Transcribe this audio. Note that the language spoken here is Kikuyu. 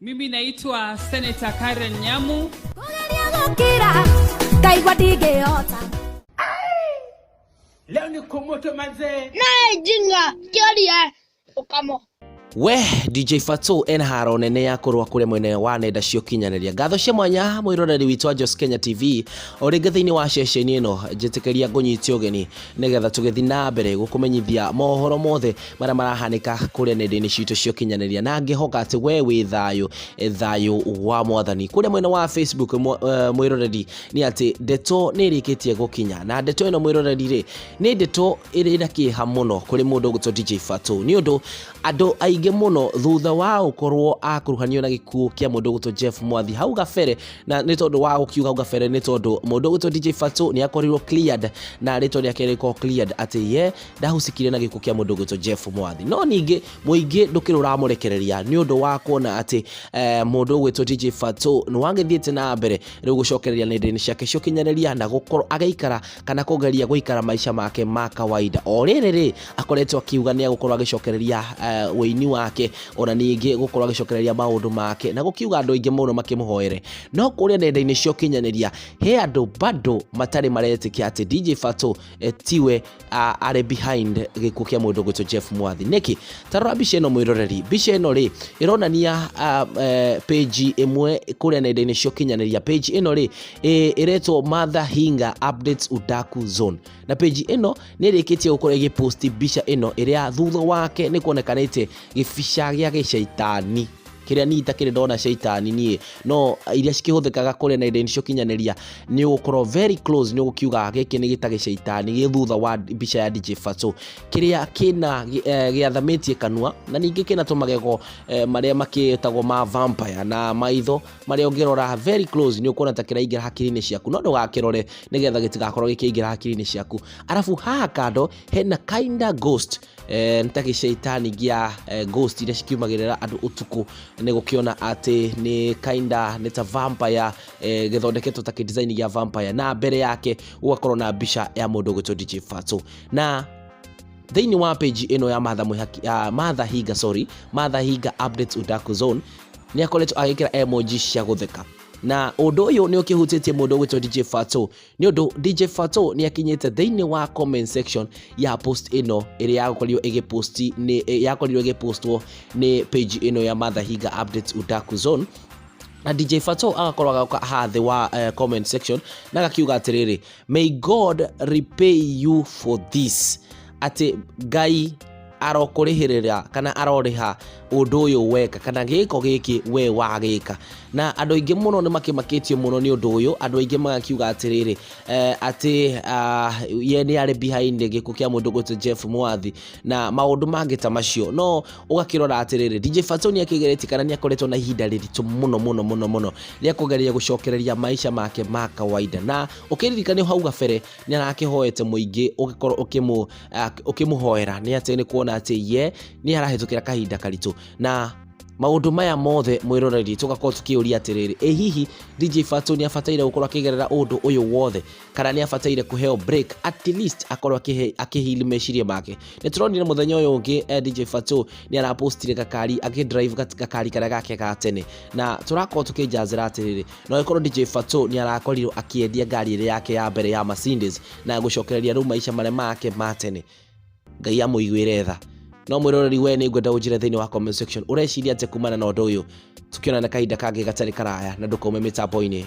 Mimi naitwa Senator Karen Nyamu. Kũgeria gũkira ngaigua ndingĩhota. Leo ni kumoto manzee. Naye jinga kĩoria ũkamo. We DJ Fatxo ena haro nene ya kũrũa kũrĩa mwena wa nenda cia ũkinyanĩria. Ngatho cia mwanya mwĩroreri witũ wa Jos Kenya TV, o rĩngĩ thĩinĩ wa ceceni ĩno njĩtĩkĩria ngũnyite ũgeni nĩgetha tũgĩthiĩ na mbere gũkũmenyithia mohoro mothe marĩa marahanĩka kũrĩa nenda-inĩ citũ cia ũkinyanĩria, na ngĩhoka atĩ we wĩ thayũ, thayũ wa mwathani. Kũrĩa mwena wa Facebook, mwĩroreri, nĩ atĩ ndeto nĩ ĩrĩkĩtie gũkinya, na ndeto ĩno, mwĩroreri rĩ, nĩ ndeto ĩrĩ na kĩeha mũno kũrĩ mũndũ ũgwĩtwo DJ Fatxo, nĩ ũndũ andũ aingĩ mũno thutha wa gũkorwo akuruhanio na gĩkuũ kĩa mũndũ ũgwĩtwo Jeff Mwathi hau gabere, na nĩ tondũ wa gũkiuga hau gabere nĩ tondũ mũndũ ũgwĩtwo DJ Fatxo nĩ akorirwo cleared na rĩtwa rĩake rĩkorwo cleared atĩ ye ndahusikire na gĩkuũ kĩa mũndũ ũgwĩtwo Jeff Mwathi. No ningĩ mũingĩ ndũkĩrĩ ũramũrekereria nĩ ũndũ wa kuona atĩ mũndũ ũgwĩtwo DJ Fatxo nĩ wagĩthiĩte na mbere rĩu gũcokereria nenda-inĩ ciake cia ũkinyanĩria na gũkorwo agĩikara kana kũgeria gũikara maica make ma kawaida. O rĩrĩ rĩ, akoretwo akiuga nĩ egũkorwo agĩcokereria ũini wake, ona ningĩ gũkorwo agĩcokereria maũndũ make na gũkiuga andũ aingĩ mũno makĩmũhoere. No kũrĩa nenda-inĩ cia ũkinyanĩria he andũ bado matarĩ maretĩkia atĩ DJ Fatxo tiwe arĩ behind gĩkuũ kĩa mũndũ ũgwĩtwo Jeff Mwathi. Nĩkĩ? Tarora mbica ĩno, mwĩroreri. Mbica ĩno rĩ, ĩronania page ĩmwe kũrĩa nenda-inĩ cia ũkinyanĩria. Page ĩno rĩ, ĩretwo Martha Hinga Updates Udaku Zone, na page ĩno nĩ ĩrĩkĩtie gũkorwo ĩgĩposti mbica ĩno ĩrĩa thutha wake nĩ kuonekanĩte gĩbica gĩa gĩcaitani kĩrĩa niĩ itakĩrĩ ndona caitani niĩ, no iria cikĩhũthĩkaga kũrĩa nenda-inĩ cia ũkinyanĩria nĩ ũgũkorwo very close, nĩ ũgũkiuga gĩkĩ nĩ gĩta gĩcaitani gĩ thutha wa mbica ya DJ Fatxo, kĩrĩa kĩna gĩathamĩtie kanua na ningĩ kĩna tũmagego marĩa makĩtagwo ma vampire na maitho marĩa ũngĩrora very close nĩ ũkuona ta kĩraingĩra hakiri-inĩ ciaku, no ndũgakĩrore nĩgetha gĩtigakorwo gĩkĩingĩra hakiri-inĩ ciaku. Arabu haha kando hena kinda ghost, nĩ ta gĩcaitani gĩa ghost iria cikiumagĩrĩra andũ ũtukũ, nĩ gũkĩona atĩ nĩ kinda nĩ ta vampire, gĩthondeketwo ta kĩdesign gĩa vampire, na mbere yake gũgakorwo na mbica ya mũndũ ũgwĩtwo DJ Fatxo. Na thĩinĩ wa page ĩno ya Martha Mwĩhaki, Martha Hinga, sorry, Martha Hinga Updates Udaku Zone, nĩ akoretwo agĩkĩra emoji cia gũtheka, na ũndũ ũyũ nĩ ũkĩhutĩtie mũndũ ũgwĩtwo DJ Fatxo, nĩ ũndũ DJ Fatxo nĩ akinyĩte thĩinĩ wa comment section ya post ĩno ĩrĩa yakorirwo ĩgĩposti nĩ yakorirwo ĩgĩpostwo nĩ page ĩno ya Martha Hinga Updates Udaku Zone, na DJ Fatxo agakorwo agoka haha thĩ wa comment section na agakiuga atĩrĩrĩ, "May God repay you for this," atĩ Ngai arokũrĩhĩrĩra kana arorĩha ũndũ ũyũ weka kana gĩko gĩkĩ we wagĩka. Na andũ aingĩ mũno nĩ makĩmakĩtio mũno nĩ ũndũ ũyũ, andũ aingĩ magakiuga atĩrĩrĩ, atĩ ye nĩ arĩ behind gĩkuũ kĩa mũndũ ũgwĩtwo Jeff Mwathi na maũndũ mangĩ ta macio. No ũgakĩrora atĩrĩrĩ, DJ Fatxo nĩ akĩgeretie kana nĩ akoretwo na ihinda rĩritũ mũno mũno mũno mũno rĩa kũgeria gũcokereria maica make ma kawaida, na ũkĩririkane hau gabere nĩ arakĩhoete mũingĩ ũgĩkorwo ũkĩmũhoera nĩ atĩ nĩ kuona atĩ ye nĩ arahĩtũkĩra kahinda karitũ. Na maũndũ maya mothe, mwĩroreri, tũgakorwo tũkĩũria atĩrĩrĩ, ĩ hihi DJ Fatxo nĩ abataire gũkorwo akĩgerera ũndũ ũyũ wothe kana nĩ abataire kũheo break, at least akorwo akĩheal meciria make? Nĩ tũronire mũthenya ũyũ ũngĩ DJ Fatxo nĩ arapostire gakari agĩdrive gakari karĩa gake ga tene, na tũrakorwo tũkĩnjanjĩra atĩrĩrĩ, no ĩkorwo DJ Fatxo nĩ arakorirwo akĩendia ngari ĩrĩa yake ya mbere ya Mercedes na gũcokereria rĩu maica marĩa make ma tene. Ngai amũiguĩre tha. No mwĩroreri, we nĩ ngwenda ũnjĩre thĩinĩ wa comment section ũreciria atĩa kumana na ũndũ ũyũ. Tũkĩonana kahinda kangĩ gatarĩ karaya, na ndũkaume mĩtambo-inĩ.